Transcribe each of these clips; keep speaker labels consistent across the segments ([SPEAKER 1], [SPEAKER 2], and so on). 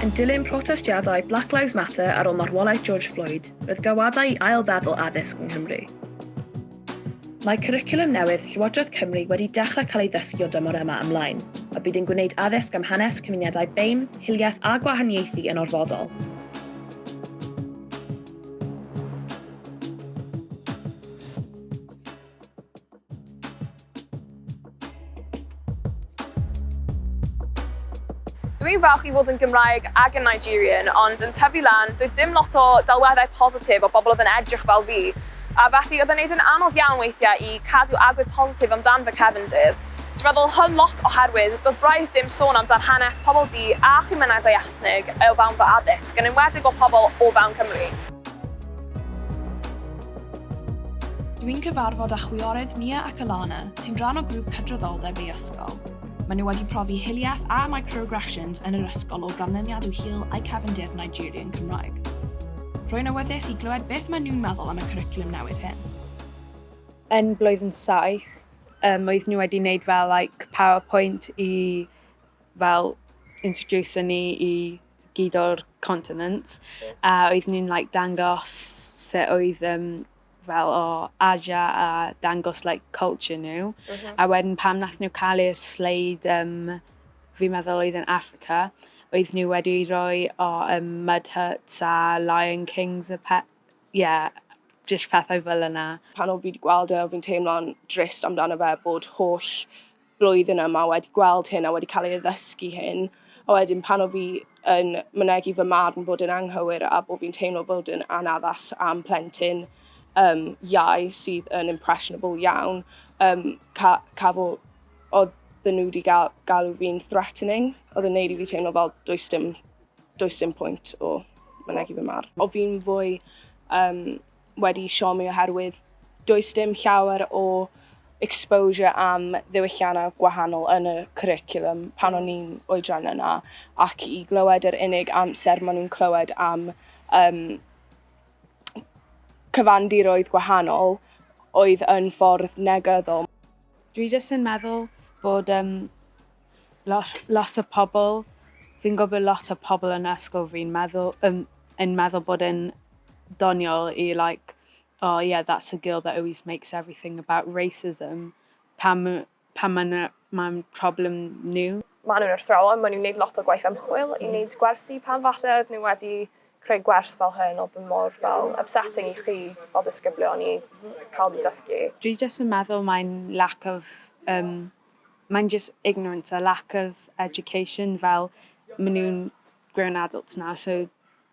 [SPEAKER 1] Yn dilyn protestiadau Black Lives Matter ar ôl marwolaeth George Floyd, roedd galwadau i ail-feddwl addysg yng Nghymru. Mae cwricwlwm newydd Llywodraeth Cymru wedi dechrau cael ei ddysgu o dymor yma ymlaen, a bydd yn gwneud addysg am hanes cymunedau BAME, hiliaeth a gwahaniaethu yn orfodol.
[SPEAKER 2] Dwi'n falch i fod yn Gymraeg ag yn Nigerian, ond yn tyfu lan, doedd dim lot o delweddau positif o bobl oedd yn edrych fel fi. A felly oedd yn neud yn anodd iawn weithiau i cadw agwedd positif amdan fy cefndir. Dwi'n meddwl hyn lot oherwydd doedd braidd dim sôn amdan hanes pobl du a chymunedau ethnig o fewn fy addysg, yn enwedig o pobl o fewn Cymru.
[SPEAKER 1] Dwi'n cyfarfod â chwiorydd Nia ac Alana, sy'n rhan o grŵp cydraddoldeb ei ysgol. Maen nhw wedi profi hiliaeth a microaggressions yn yr ysgol o ganlyniad i'w hil a'u cefndir Nigerian Cymraeg. Rwy'n awyddus i glywed beth maen nhw'n meddwl am y cwricwlwm newydd hyn.
[SPEAKER 3] Yn blwyddyn saith, um, oedd nhw wedi wneud fel like, PowerPoint i fel introduce ni i gyd o'r continents a oedd ni'n like dangos sut oedd um, fel o Asia a dangos like culture nhw. Mm -hmm. A wedyn pam nath nhw cael eu sleid, um, fi'n meddwl oedd yn Africa, oedd nhw wedi rhoi o um, mud huts a Lion Kings a pet, yeah, just pethau fel yna.
[SPEAKER 4] Pan oedd fi wedi gweld e, oedd fi'n teimlo'n drist amdano fe bod holl blwyddyn yma wedi gweld hyn a wedi cael ei addysgu hyn. A wedyn pan o fi yn mynegi fy marn bod yn anghywir a bod fi'n teimlo fod yn anaddas am plentyn um, iau sydd yn impressionable iawn, um, ca cafo, oedd nhw wedi gal, galw fi'n threatening. Oedd yn neud i fi teimlo fel does dim, does dim pwynt o mynegi fy marn. Oedd fi'n fwy um, wedi siomi oherwydd does dim llawer o exposure am ddiwylliannau gwahanol yn y cwricwlwm pan o'n i'n oedran yna ac i glywed yr unig amser maen nhw'n clywed am um, cyfandiroedd gwahanol oedd yn ffordd negyddol.
[SPEAKER 3] Dwi jyst yn meddwl bod um, lot, lot o pobl, fi'n gwybod lot o pobl yn ysgol fi'n meddwl, um, yn meddwl bod yn doniol i like, oh yeah, that's a girl that always makes everything about racism, pam, pam mae'n ma problem nhw.
[SPEAKER 2] Maen nhw'n athrawon, maen nhw'n gwneud lot o gwaith ymchwil i wneud gwersi pan falle oedd nhw wedi creu gwers fel hyn oedd yn mor fel upsetting i chi fel disgyblion i cael eu dysgu.
[SPEAKER 3] Dwi jyst yn meddwl mae'n lack of um, mae'n just ignorance a lack of education fel maen nhw'n grown adults now so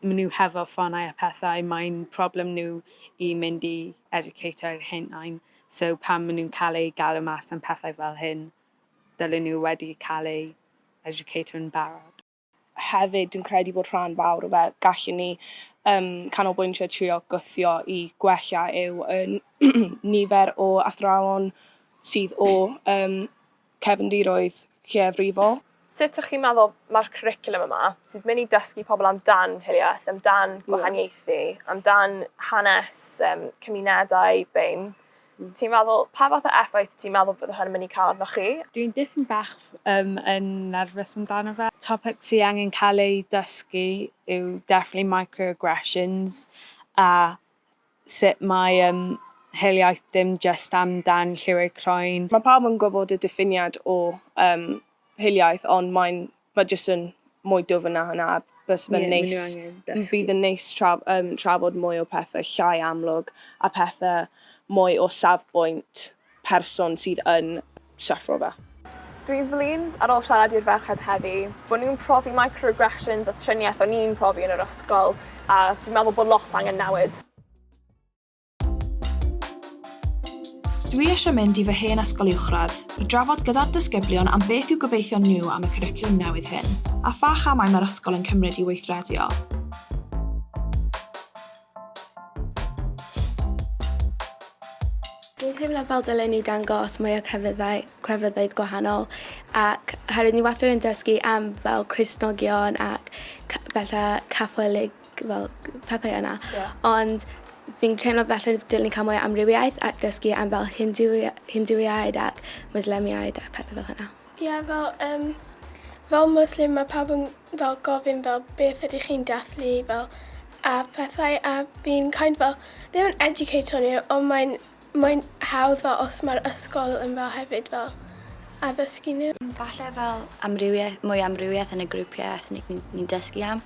[SPEAKER 3] maen nhw hefo ffonau a pethau mae'n problem nhw i mynd i educate ar hunain so pan maen nhw'n cael eu galw mas am pethau fel hyn dylen nhw wedi cael eu educate yn barod.
[SPEAKER 4] Hefyd, dwi'n credu bod rhan fawr o fe gallen ni um, canolbwyntio trio gwthio i gwella yw yn nifer o athrawon sydd o um, cefndiroedd lleiafrifol.
[SPEAKER 2] Sut ydych chi'n meddwl mae'r cwricwlwm yma, sydd mynd i dysgu pobl amdan hiliaeth, amdan gwahaniaethu, amdan hanes um, cymunedau BAME, Ti'n meddwl, pa fath o effaith ti'n meddwl bydd hwn yn mynd i cael arnoch chi?
[SPEAKER 3] Dwi'n dipyn bach um, yn nervous amdano fe. Topic sydd angen cael ei dysgu yw definitely microaggressions a sut mae um, hiliaeth dim just amdan lliwiau croen.
[SPEAKER 4] Mae pawb yn gwybod y diffiniad o um, hiliaeth, ond mae'n mae jyst yn mwy dwfn na hynna. Bys fe'n neis, bydd yn neis tra, um, trafod mwy o pethau llai amlwg a pethau mwy o safbwynt person sydd yn syffro fe.
[SPEAKER 2] Dwi'n flin ar ôl siarad i'r ferched heddi bod nhw'n profi microaggressions a triniaeth o'n i'n profi yn yr ysgol a dwi'n meddwl bod lot angen newid.
[SPEAKER 1] Dwi eisiau mynd i fy hen ysgol uwchradd i drafod gyda'r disgyblion am beth yw gobeithion nhw am y cwricwlwm newydd hyn, a pha chamau mae'r ysgol yn cymryd i weithredu o.
[SPEAKER 5] Dwi'n teimlo fel dylen ni dangos mwy o crefyddau, crefyddoedd gwahanol ac oherwydd ni wastad yn dysgu am fel Cristnogion ac falle Catholig fel pethau yna. Yeah. Ond fi'n teimlo felly dylen ni cael mwy o amrywiaeth ac dysgu am fel Hinduiaid ac Muslemiaid a pethau fel hynna.
[SPEAKER 6] Ie, yeah, fel, um,
[SPEAKER 5] Fel Muslim mae pawb yn fel gofyn fel beth ydych chi'n dathlu fel a pethau a fi'n kind fel ddim yn educato nhw ond mae'n mae'n hawdd fel os mae'r ysgol yn fel hefyd fel addysgu nhw.
[SPEAKER 6] Falle fel amrywiaeth, mwy o amrywiaeth yn y grwpiau ethnig ni'n ni dysgu am.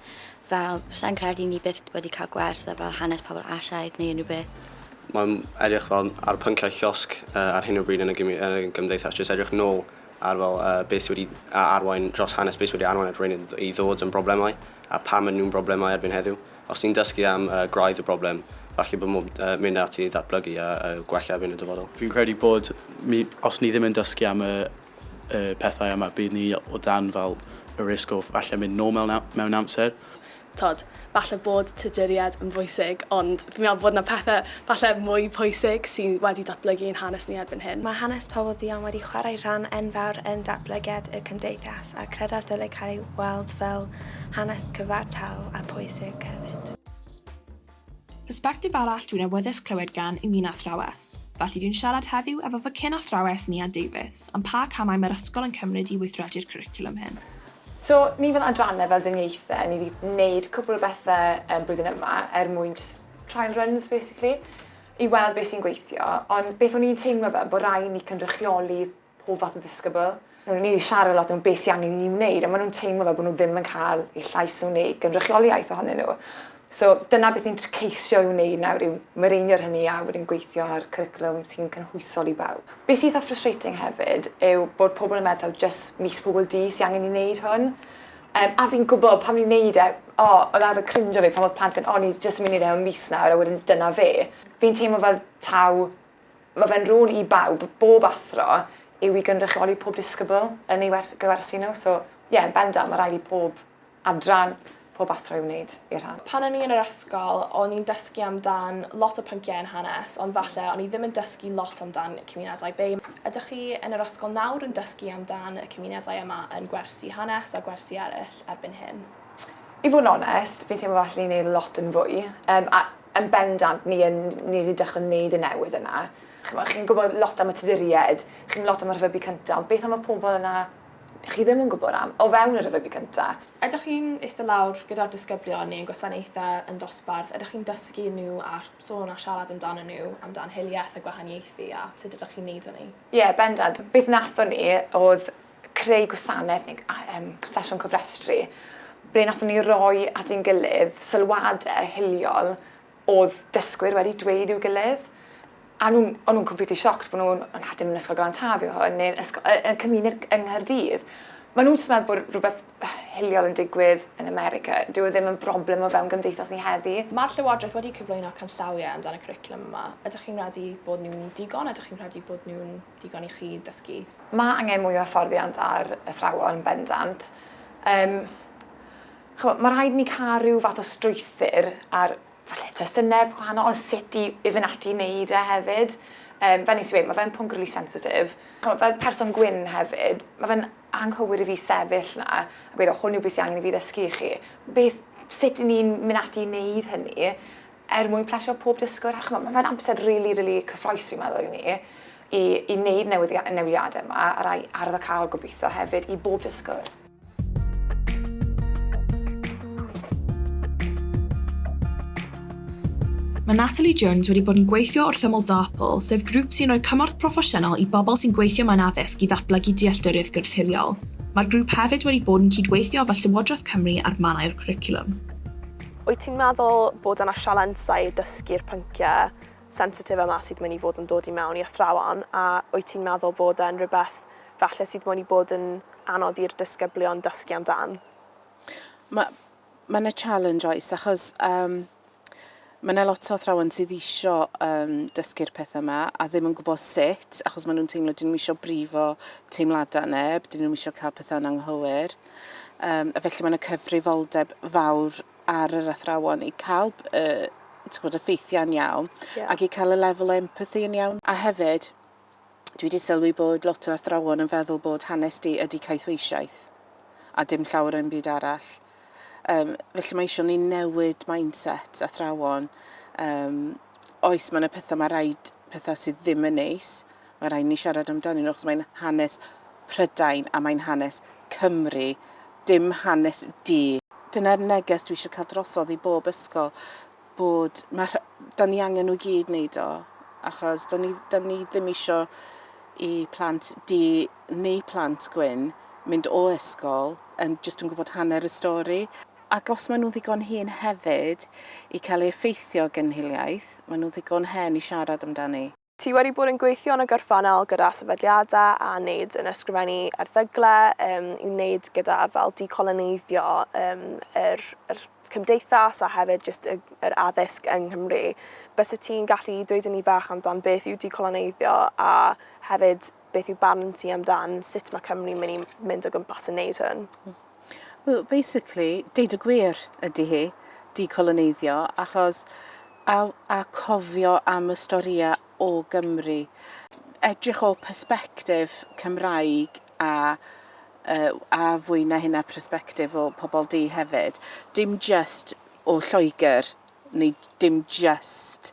[SPEAKER 6] Fel, sa'n credu ni byth wedi cael gwers ar fel hanes pobl Asiaidd neu unrhyw beth.
[SPEAKER 7] Mae'n edrych fel ar pynciau llosg uh, ar hyn o bryd yn y, yn y gymdeithas, jyst edrych nôl ar fel uh, beth sydd wedi arwain dros hanes, beth sydd wedi arwain at rhain i ddod yn broblemau a pam maen nhw'n broblemau erbyn heddiw. Os ni'n dysgu am uh, graidd y broblem, falle bod mwyn uh, mynd ati i ddatblygu a uh, gwella erbyn y dyfodol.
[SPEAKER 8] Fi'n credu bod mi, os ni ddim yn dysgu am y, y pethau yma, bydd ni o dan fel y risg o falle mynd nôl mewn, mewn amser.
[SPEAKER 9] Tod, falle bod tuduriaid yn bwysig, ond fi'n meddwl bod yna pethau falle mwy pwysig sydd wedi datblygu yn hanes ni erbyn hyn.
[SPEAKER 5] Mae hanes pobl duon wedi chwarae rhan enfawr yn datblygiad y cymdeithas a credaf dylai cael ei weld fel hanes cyfartal a pwysig hefyd.
[SPEAKER 1] Persbectif arall dwi'n awyddus clywed gan yw un athrawes, felly dwi'n siarad heddiw efo fy cyn-athrawes Nia Davies am pa camau mae'r ysgol yn cymryd i weithredu'r cwricwlwm hyn.
[SPEAKER 10] So, ni fel adrannau fel dyniaethau, ni wedi gwneud cwpl o bethau um, blwyddyn yma er mwyn just trial runs, basically, i weld beth sy'n gweithio. Ond beth o'n i'n teimlo fel, bod rhaid ni cynrychioli pob fath o ddisgybl. Ni wedi siarad lot am beth sy'n angen i ni wneud, a maen nhw'n teimlo fel bod nhw ddim yn cael eu llais nhw neu gynrychioliaeth ohonyn nhw. So dyna beth ni'n ceisio i'w wneud nawr yw mireinio'r hynny a wedyn gweithio ar cwricwlwm sy'n cynhwysol i bawb. Beth sy'n eitha frustrating hefyd yw bod pobl yn meddwl jyst mis pobl du sy'n angen i wneud hwn. Um, a fi'n gwybod pan ni'n wneud e, o, oh, oedd arfer crinjo fi pan oedd plant yn, o, oh, ni jyst yn mynd i wneud e mewn mis nawr, a wedyn dyna fe. Fi'n teimlo fel taw Mae fe'n rôl i bawb, bob athro, yw i gynrychioli pob disgybl yn eu wers- gwersi nhw. So, ie, yn bendant, mae rhaid i pob adran, pob athro i wneud ei rhan.
[SPEAKER 2] Pan o'n i yn yr ysgol, o'n i'n dysgu amdan lot o pynciau yn hanes, ond falle o'n i ddim yn dysgu lot amdan y cymunedau BAME. Ydych chi yn yr ysgol nawr yn dysgu amdan y cymunedau yma yn gwersi hanes a gwersi eraill erbyn hyn?
[SPEAKER 10] I fod yn onest, fi'n teimlo falle ni'n neud lot yn fwy. Um, a yn bendant, ni yn, ni wedi dechrau neud y newid yna. Chimod, chi'n gwybod lot am y Tuduriaid, chi'n lot am y Rhyfel Byd Cyntaf, ond beth am y pobl yna chi ddim yn gwybod am, o fewn y Rhyfel Byd Cyntaf?
[SPEAKER 2] Ydych chi'n eistedd lawr gyda'r disgyblion neu'n gwasanaethau yn dosbarth, ydych chi'n dysgu nhw a sôn a siarad amdano nhw, amdan hiliaeth a gwahaniaethu a sut ydych chi'n neud hynny?
[SPEAKER 10] Ie, yeah, bendant. Beth nathon ni oedd creu gwasanaeth neu um, sesiwn cofrestru ble nathon ni roi at ein gilydd sylwadau hiliol oedd dysgwyr wedi dweud i'w gilydd. A nhw'n, o'n nhw'n completely shocked bod nhw'n, o na, dim yn Ysgol Glan Taf yw hwn, neu'n ysgol, yn cymuned yng Nghaerdydd. Maen nhw'n jyst meddwl bod rhywbeth hiliol yn digwydd yn America. Dyw e ddim yn broblem o fewn gymdeithas ni heddi.
[SPEAKER 2] Mae'r Llywodraeth wedi cyflwyno canllawiau amdan y cwricwlwm yma. Ydych chi'n credu bod nhw'n digon? Ydych chi'n credu bod nhw'n digon i chi ddysgu?
[SPEAKER 10] Mae angen mwy o hyfforddiant ar athrawon yn bendant. Um, chymod, mae rhaid ni cael rhyw fath o strwythur ar falle testunau gwahanol, ond sut i, i fynd ati i wneud e hefyd. Um, fel nes i weud, mae fe'n pwnc really sensitif. Chymod, fel person gwyn hefyd, mae fe'n anghywir i fi sefyll na a gweud, o, hwn yw beth sy'n angen i fi ddysgu i chi. Beth, sut i ni'n mynd ati i wneud hynny er mwyn plesio pob dysgwr. A chymod, mae fe'n amser really, really cyffroes fi'n meddwl i ni i, i wneud newidiadau yma a rai arwyddocaol gobeithio hefyd i bob dysgwr.
[SPEAKER 1] Mae Natalie Jones wedi bod yn gweithio wrth ymyl DARPL, sef grŵp sy'n rhoi cymorth proffesiynol i bobl sy'n gweithio mewn addysg i ddatblygu dealltwriaeth gwrth-hiliol. Mae'r grŵp hefyd wedi bod yn cydweithio efo Llywodraeth Cymru ar mannau o'r cwricwlwm.
[SPEAKER 2] Wyt ti'n meddwl bod yna sialensau dysgu'r pynciau sensitif yma sydd mynd i fod yn dod i mewn i athrawon a wyt ti'n meddwl bod e'n rhywbeth falle sydd mynd i bod yn anodd i'r disgyblion dysgu amdan?
[SPEAKER 11] Mae ma 'na challenge oes achos um, mae 'na lot o athrawon sydd isio um, dysgu'r pethau yma a ddim yn gwybod sut achos maen nhw'n teimlo dyn nhw isio brifo teimladau neb, dyn nhw'n isio cael pethau'n anghywir. Um, a felly mae yna cyfrifoldeb fawr ar yr athrawon i cael uh, gwybod, y ffeithiau'n iawn yeah. ac i cael y lefel o empathy yn iawn. A hefyd, dwi wedi sylwi bod lot o athrawon yn feddwl bod hanes di ydy caethweisiaeth a dim llawer o'n byd arall. Um, felly mae eisiau ni newid mindset athrawon. Um, oes, mae yna pethau, mae rhaid pethau sydd ddim yn neis. Mae rhaid ni siarad amdanyn nhw, achos mae'n hanes Prydain a mae'n hanes Cymru, dim hanes du. Dyna'r neges dwi eisiau cael drosodd i bob ysgol, bod ma' rh- 'dan ni angen nhw i gyd wneud o, achos 'dan ni, 'dan ni ddim isio i plant du neu plant gwyn mynd o ysgol yn jyst yn gwybod hanner y stori. Ac os maen nhw'n ddigon hen hefyd i cael eu effeithio gan hiliaeth, maen nhw'n ddigon hen i siarad amdani.
[SPEAKER 2] Ti wedi bod yn gweithio yn y gorffennol gyda sefydliadau a wneud yn ysgrifennu erthygle um, i wneud gyda fel decoloneiddio um, yr, yr cymdeithas a hefyd jyst y, yr addysg yng Nghymru. Byse ti'n gallu dweud i ni bach amdan beth yw decoloneiddio a hefyd beth yw barn ti amdan sut mae Cymru'n mynd i mynd o gwmpas yn neud hwn?
[SPEAKER 11] Wel, basically, deud y gwir ydy hi, decoloneiddio, achos a, a cofio am y storïau o Gymru. Edrych o persbectif Cymraeg a, uh, a fwy na hynna persbectif o pobl du hefyd. Dim just o Lloegr, neu dim just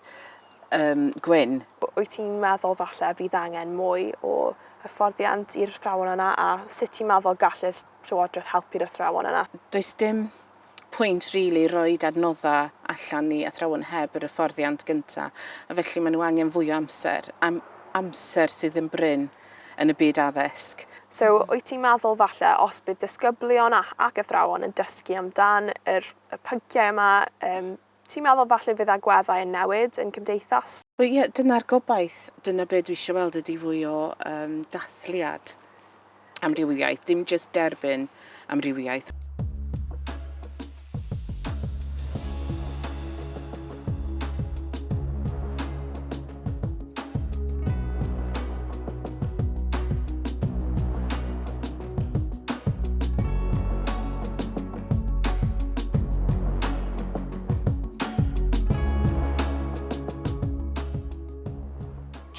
[SPEAKER 11] um, gwyn.
[SPEAKER 2] Wyt ti'n meddwl falle fydd angen mwy o hyfforddiant i'r athrawon yna a sut ti'n meddwl gall y Llywodraeth helpu'r athrawon yna?
[SPEAKER 11] Does dim pwynt rili roid adnoddau allan i athrawon heb yr hyfforddiant gynta, a felly maen nhw angen fwy o amser, am amser sydd yn brin yn y byd addysg.
[SPEAKER 2] So wyt ti'n meddwl falle os bydd disgyblion a ac athrawon yn dysgu amdan yr y pynciau yma, yym Ti'n meddwl falle fydd agweddau yn newid yn cymdeithas?
[SPEAKER 11] Wel ie, dyna'r gobaith. Dyna be dwi eisiau weld ydy fwy o um, dathliad amrywiaeth, dim jyst derbyn amrywiaeth.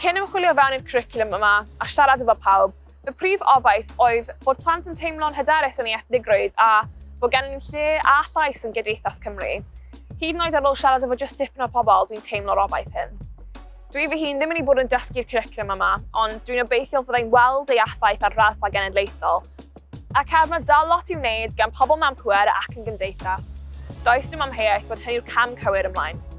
[SPEAKER 2] Cyn ymchwilio fewn i'r cwricwlwm yma a siarad efo pawb, fy prif obaith oedd bod plant yn teimlo'n hyderus yn eu ethnigrwydd a bod gennym ni lle a llais yn gymdeithas Cymru. Hyd yn oed ar ôl siarad efo jyst dipyn o pobl, dwi'n teimlo'r obaith hyn. Dwi fy hun ddim yn ei bod yn dysgu'r cwricwlwm yma, ond dwi'n obeithiol fyddai'n weld ei effaith ar raddfa genedlaethol. Ac er mae dal lot i'w wneud gan pobl mewn pŵer ac yn gymdeithas, does dim amheuaeth bod hyn yw'r cam cywir ymlaen.